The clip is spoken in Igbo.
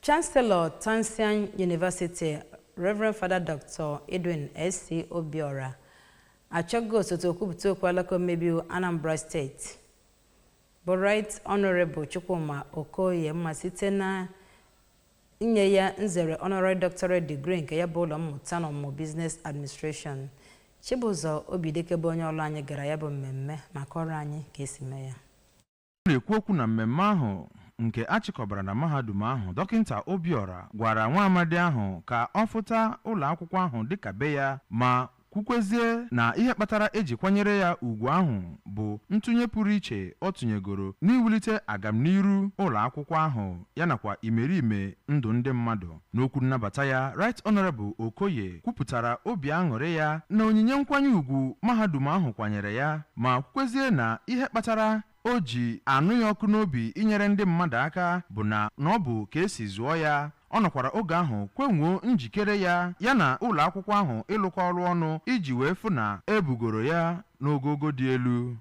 Chancellor Tansian University, Reverend Father Dr. Edwin S.C. Obiora, achọgo osote okwupụta okwu alaka omebe iwu Anambra Steeti bụ Right Honorable Chukwuma Okoye mma site na inye ya nzere Honorary Doctorate Degree nke ya bụ ụlọ mmụta na ọmụmụ Business Administration. Chibụzọ Obidike bụ onye ọrụ anyị gara ya bụ mmemme maka ọrụ anyị ka esi mee ya. Na-ekwu okwu na mmemme ahụ nke a chịkọbara na mahadum ahụ, Dọkịta Obiora gwara nwa amadi ahụ ka ọ fụta ụlọ akwụkwọ ahụ dịka be ya, ma kwukwezie na ihe kpatara eji kwanyere ya ugwu ahụ bụ ntụnye pụrụ iche ọ tụnyegoro n'iwulite agamniru ụlọ akwụkwọ ahụ, ya nakwa imerime ndụ ndị mmadụ. N'okwu nnabata ya, Right Honorable Okoye kwupụtara obi aṅụrị ya na onyinye nkwanye ugwu mahadum ahụ kwanyere ya, ma kwukwezie na ihe kpatara o ji anụ ya ọkụ n'obi inyere ndị mmadụ aka bụ na ọ bụ ka esi zụọ ya. Ọ nọkwara oge ahụ kwenwuo njikere ya, ya na ụlọ akwụkwọ ahụ ịlụkọ ọrụ ọnụ iji wee fụ na ebugoro ya n'ogogo dị elu.